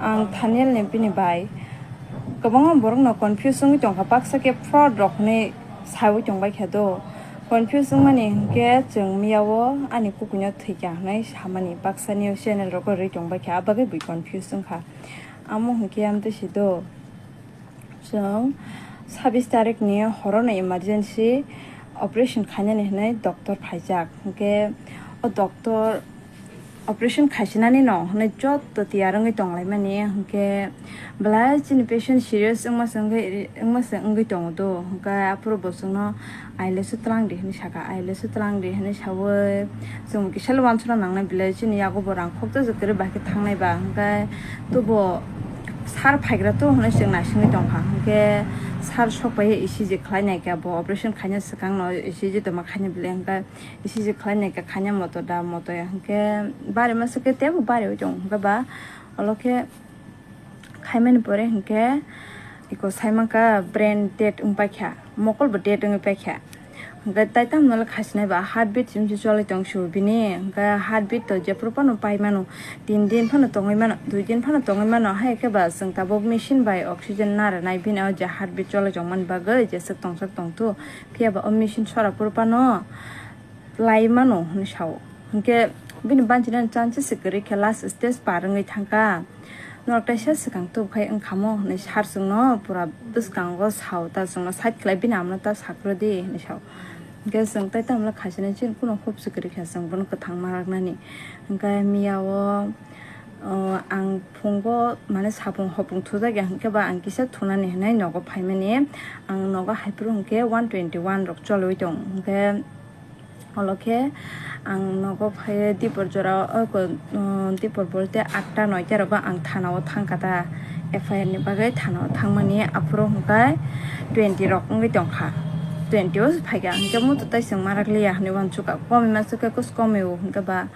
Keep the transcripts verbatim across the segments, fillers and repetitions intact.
Ang Thaniel ni bini bai. Kwbangma borokno confuse wngwi tongkha, baksa khe fraud rok hwnwi sawi tongbaikha do. Confuse wngmani hinkhe chwng miyao ani kukuino thwikha hwnwi samani baksa news channel rogo rwi tongbaikha, abagwi bui confuse wngkha. Amo hinkhe amtwi si do. Chwng sabis tarikni horono emergency operation khainani hwnwi doctor phaijak. Hinkhe o doctor operation khaisinani no hwnwi jotto tiyar wngwi tonglaimani. Hinkhe belai chini patient serious wngma se wngwi, wngma se wngwi tongo do. Hinkhe aphuru bo chwngno I L S o twlang di hwnwi saka, I L S o twlang di hwnwi sawi chwng kisa le uansukna nangnai belai chini yago bo rang khokjak kwrwi bai khe thangnai ba. Hinkhe tubo sir phaigra to hwnwi chwng naisingwi tongkha. Hinkhe sir sokpaiya E C G khlainai khe bo operation khaina swkangno E C G tongma khaina belai hinkhe E C G khlainai khe khaina moto da moto ya hinkhe bari masa khe teibo bari oi tongo hinkhe ba olo khe khaimani pore hinkhe iko saimankha brain dead wngpaikha, mokol bo dead wngwi paikha. Hinkhe tai tamo le khasinai ba heartbeat chimsi choli tong su bini, hinkhe heartbeat to jephuru phano pai mano, tin din phano tongwi mano, dui din phano tongwi mano, hai khe ba chwng tabuk machine bai oxygen naranai bini o je heartbeat choli tongmani bagwi jeswk tongsak tongthu, phiya ba o machine sora phuru phano lai mano hwnwi sao. Hinkhe bini banchinani chance se kwrwi khe last stage par wngwi thangkha. Norok teisa swkang tubkhai wngkhamo hwnwi sir chwngno pura bwskango sao, ta chwngno side khlai bini amno ta sakrodi hwnwi sao. Hinkhe chwng tai tamle khaisani chini kuno hope se kwrwi kha chwng bono kwthang ma raknani. Hinkhe miyao, o, ang phungo mane sapung hopung thujak ya hinkhe ba ang kisa thunani hinwi nogo phaimani. Ang nogo haiphuru hinkhe one twenty one rok cholwi tong hinkhe Olo khe ang nogo phaiwi dipor jora o ko, um, dipor bolte atta noita rogo ang thana o thangkha ta, F I R ni bagwi thana o thangmani aphuru hwnkhe twenty rok wngwi tongkha, twenty o phaikha hwnkhe muitu tai chwng marak liya hwnwi uansukha, komi masa khe kus komi o hwnkhe ba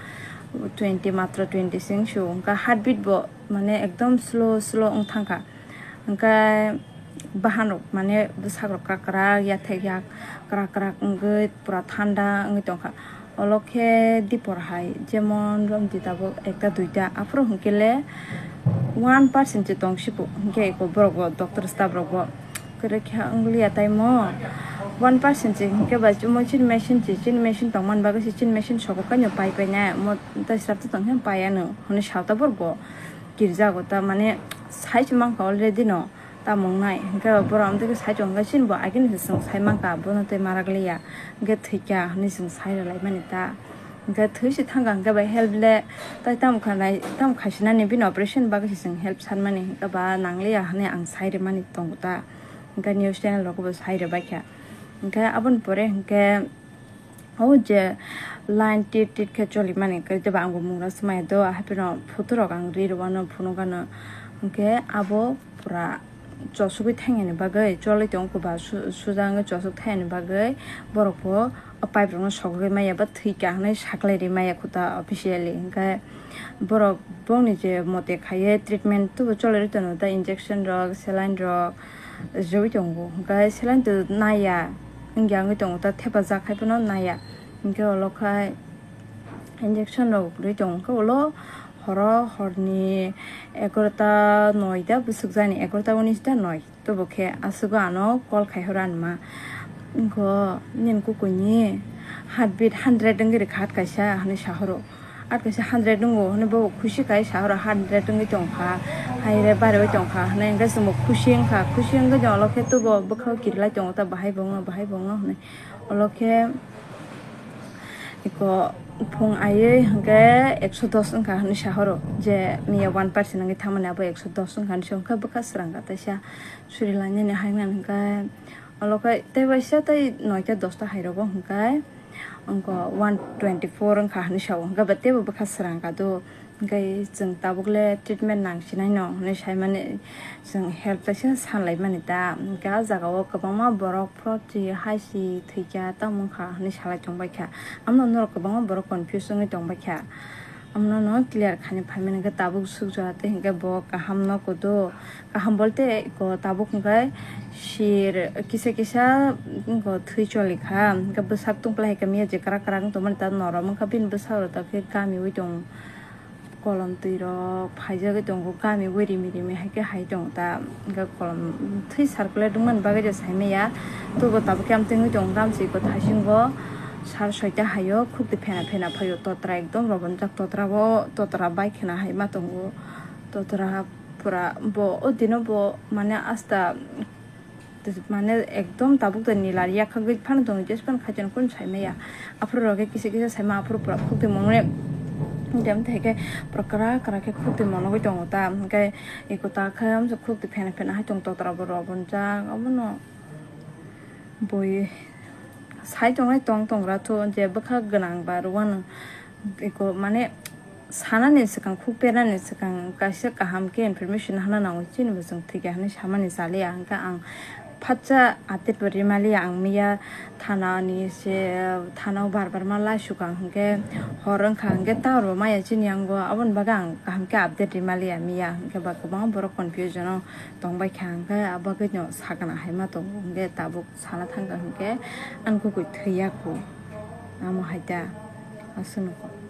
twenty matro twenty se wngsu hwnkhe heartbeat bo mane ekdom slow slow wng thangkha. Hwnkhe bahanrok mane bwsakrok krak krak yathek yak krak krak wngwi pura thanda wngwi tongkha. Olo khe dipor hai jemon romdi tabuk ekta duita aphuru hwnkhe le one percent se tong sibu hwnkhe eko borok bo doctor staff rok bo kwrwikha wngliya taimo one percent se hwnkhe ba chini machine se chini machine tongmani bagwi se chini machine sokokaino pai painai omo tei srapsa tongkhe pai ano hwnwi sa tabuk bo. Kirjago ta mane sai se mankha already no tamo wngnai hinkhe borok amtwkhe sai tongkha chini bo agini se chwng sai mankha bono tei marak liya hinkhe thwikha hinwi chwng sai rwlaimani ta hinkhe thwi se thangkha hinkhe bai help le tai tamo khanai tamo khaisinani bini operation bagwi se chwng help sanmani hinkhe ba nangliya hinwi ang sai rwmani tongo ta hinkhe news channel rogo bo sai rwbaikha hinkhe aboni pore hinkhe. O je line tit tit khe cholimani kwrwi tei bo ang bo mungno swmai do, hapheno photo rok ang ri rwano phunukgano. Hinkhe abo pura chosugwi thangyani bagwi cholwi tongo kwba su-, suja wngwi chosuk thangyani bagwi borok bo o pipe rokno sogwi maya ba thwikha hinwi saklai ri maya khuta officially. Hinkhe borok bongni je mote khaiwi treatment tubu cholwi ri tongo ta injection rok saline rok. Rwi tongo, hwnkhe saline to naiya, wngya wngwi tongo, ta thepajak hai phano naiya, hwnkhe olo khai injection rok rwi tongo, hwnkhe ulo horo horni egarota noita bwswk jani, egarota unis ta noi, tobo khe aswk o ano call khai horo ani ma, wngkha nini kukuini heartbeat hundred wngwi rwkha hat kaisa hinwi sa horo. At kaisa hundred wngo hwnwi bo khusi khai sa horo hundred wngwi tongkha, hai re bariwi tongkha hwnwi hwnkhe chwngbo khusi wngkha, khusi wngwi tong olo khe tubo bwkhao kirilai tongo ta bahai bo wngo bahai bo wngo hwnwi olo khe eko phung aiwi hwnkhe ekso dos wngkha hwnwi sa horo je miya one percent wngwi thangmani abo ekso dos wngkha hwnwi sa hwnkhe bwkha swrang kha taisa suri lainani hai mani hwnkhe olo khe tei waisa tei noita dosta hai rogo hwnkhe. Wngkha one twenty four wngkha hinwi sao, hwnkhe ba teibo bwkha swrang kha do, hwnkhe chwng tabuk le treatment nang sinai no hinwi saimani, chwng help kaisa sanlaimani ta, hwnkhe ah jagao kwbangma borok fraud si hai si thwikha tamo wngkha hinwi salai tongbaikha, amno norok kwbangma borok confuse wngwi tongbaikha, amno no clear khaina phaimani hwnkhe tabuk sukjak tei hwnkhe bo kaham no kudu. Kaham bolte ko tabuk hwnkhe sir kisa kisa wngkha thwi choli kha, hwnkhe bwsak tungplai hai khe mia je kwrak kwrak wng tongmani ta norom wngkha bini bwsarok ta khe kamiui tongo. Kolom twi rok phaijagwi tongo, gami ui rimi rimi hai khe hai tongo ta, hwnkhe kolom thwi circulate wngmani bagwi je saimaya. Tobo tabuk khe amtwngwi tongo, gamsi iko thaisingo sar soita haio khukti phena phena phaio, totra ekdom robonjak, totra o totra bai khena hai ma tongo, totra pura bo o dino bo mane asta. Mane ekdom tabuk de nila yakhagwi phano tongo, jespan khaiteno kun saimaya. Aphuru rok khe kisa kisa saima, aphuru pura khukti mwnwi. Jemthaikhe pura kwrak kwrak khe khukti monogwi tongo ta, hwnkhe eko ta khe amsa khukti phena phena hai tong totra bo rw bonjak, obono bui sai tongnai tong tongra tho je bwkha gwnang ba rwano eko mane sanani swkang, khuk pernani swkang kaisa kaham khe information hana nango, chini bo chwng thwikha hinwi samani chaliya, hwnkhe ang phatsa update bo rimaliya. Ang miya thana ni se, thana o bar bar ma laisukha, hwnkhe hor wngkha, hwnkhe tower bo maya chini yango, aboni bagwi ang kaham khe update rimaliya miya, hwnkhe ba kwbangma borok confusion o tongbaikha, hwnkhe abo bagwino sakna hai ma tongo, hwnkhe tabuk sana thangkha, hwnkhe ang kukui thwiya kho, amo hai ta aswk nukho.